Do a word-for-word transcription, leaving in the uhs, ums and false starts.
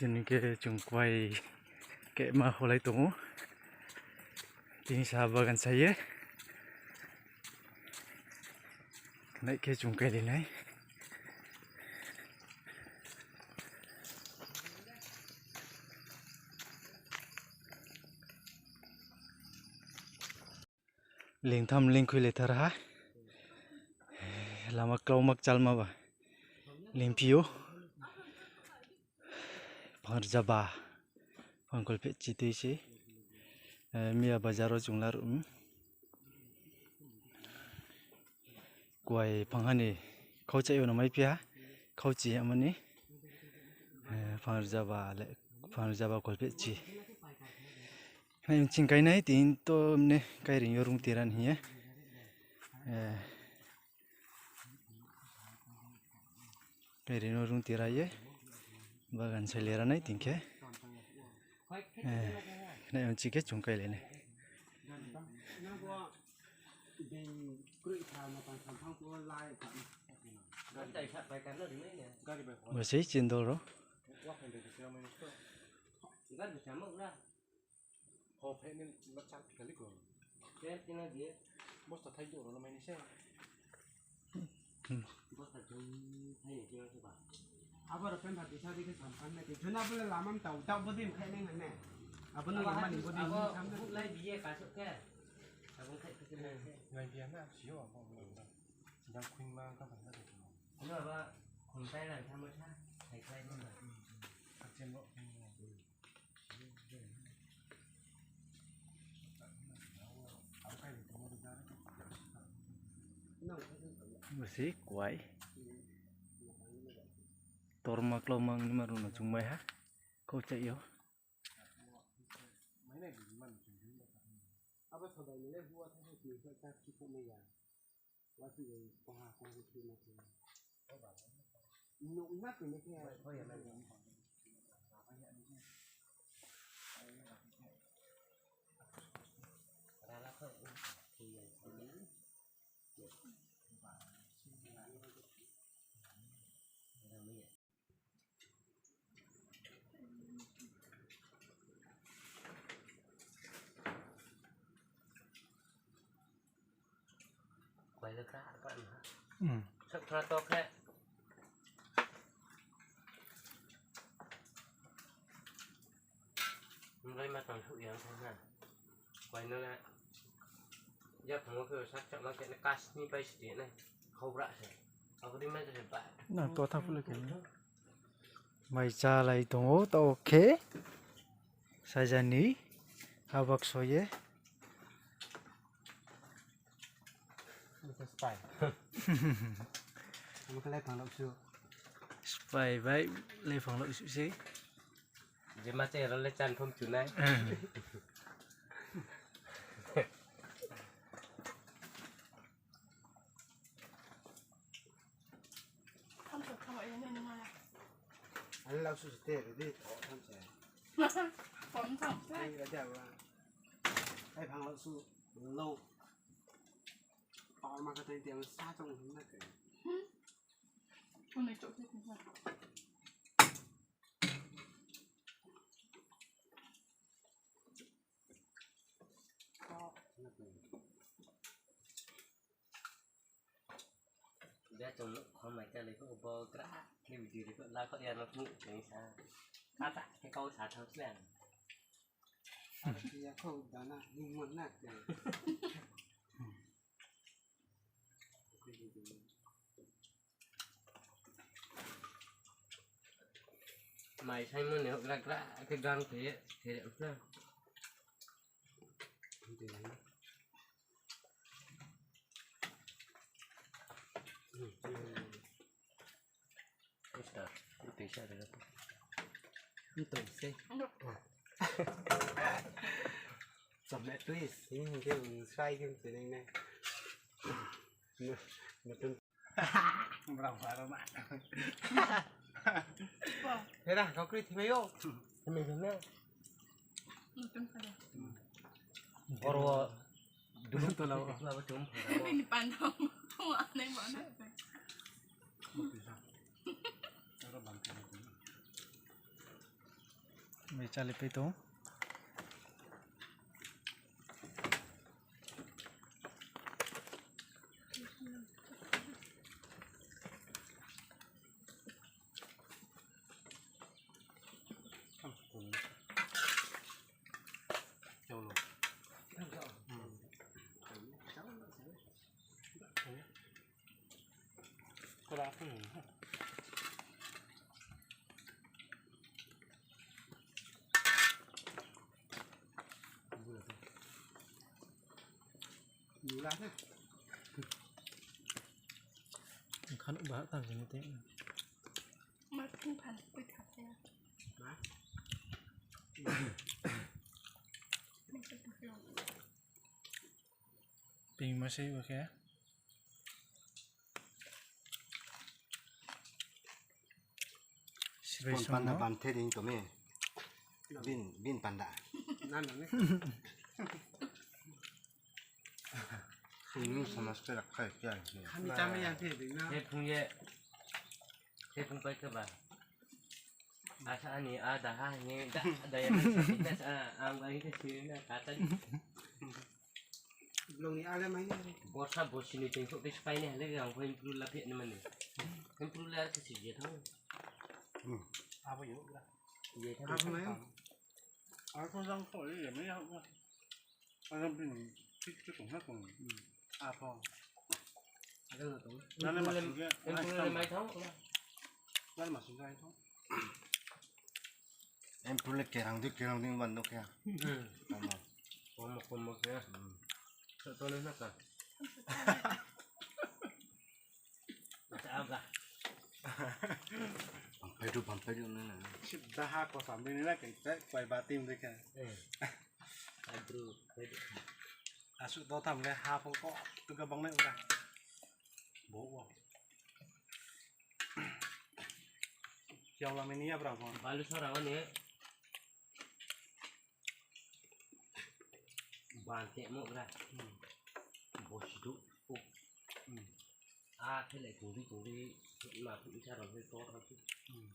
Tini khe chung kuai kema holai tong ou. Tini sa bagan sa ye. Nai khe chung kailai nai. Lingtham lingkhui le thar ha. Lama klauma kchalma ba. Lingphi ou. Phang rzaba. Phang kolpheh chi tui se. Eh, miya bazar wo chung laruh mi. Kuai phang ha ni khauchai yo no maiphi ha. Khauchi ya mani. Eh, phang rzaba le, phang rzaba kolpheh chi. Nai ching kainai tin to mne kairing yo rung tira ni hing ye. Eh, kairing yo rung tira ye. Bagan sailera nai tin khe. Eh, nai ching khe chung kailai nai. Bo sei chindol ro. Bosta thai do ro no mai ni se. Abo ro pen ba bisa di khe sampan na di. Juna bole lamam tau, tau bodi khai nai ngan ne. Abo no lamam ni bodi. Abo buklai biye kasuk khe. Abo khai khe nai khe. Nai biya na, sio abo. Jang khuing ma ka ba na. Ano aba khum tai lang tha mo tha. Khai khai mo na. Achen ro. Bo sei kuai. Torma klauma ni ma rung no chung mai ha. Khauchai yo. Kuai le kra kra ni ha. Hmm. Sak kra to khe. Mlai ma tang suh yang thang na. Kuai no le. Ya thang khe sak chak ma khe ne kas ni pai siti na. Khau bra se. Abo di ma se ba. Na to tha pule khe. Mai chálai tong ou, taoh khe. Saja ni habak so ye. Spy. Spy bai lephang lo su se. Je ma che ro le chan phum chu nai. Ani lau su ste ready, oh, tham se. Pom tham se. Ai, ada wa. Ai, phang lau su, lau. Pom ma ka tei tiang sa chong hum na ke. Hmm. Kau ni chok se. Dia chung nuh khom mai ta le ko bo gra khe video le ko la ko ya no nuh chung sa. Kata khe kau sa thang sle. Ya ko dana ni mon na ke. Mai sai mo ne gra gra ke gang the the na. Mister, kutui sa de. Kutui se. Sampai tuis, ini dia sai kan tenang ne. Betul. Berapa rumah? Hera, kau kri thimai yo. Thimai sana. Oro dulu tu lah. Ini pandang. Tuh aneh banget. Oro bangkai. Chalipai tong. Khan ba tang sini te. Martin phan pui thap ya. Ping ma sei bo khe. Sibai pon panda samno. Ban the ding to me. Bin, bin panda. Na, na, na. Ini sama sekali rakhai kya ini. Kami kami yang the ding na. He phung ye. He phung pai khe ba. Asa ani a daha ni da, da ya ni sa, ang ba ni sa na kata. Blong ni ale mai ni. Borsa bosi ni tengkho ke spai ni hale ang ko improve la phe ni mani. Improve la ke si je thang. Hmm. Abo yo la. Je thang. Abo mai. Ako jang ko ye mai ya. Ano bin, tik tik kong ha kong. Hmm. Apo. Ada na tong. Nana masuk ya. Improve le mai thang. Nana masuk ya itu. Improve le kerang di, kerang di ban dok ya. Hmm. Komo. Komo, komo ya. Hmm. Sa tole na ka. Sa aga. Bampai du, bampai du na. Sida ha ko sambil ni na kai, kai batim deka. Eh. Adru, kai du. Asu do tham le ha phong ko tu ka bang nai ura. Bo wo. Kiau lam ni ya bra ko. Balu sora ni. Ban te mo bra. Hmm. Bo si du. Hmm. A, thele tungdi tungdi ma phi sa ro he to tha. Hmm.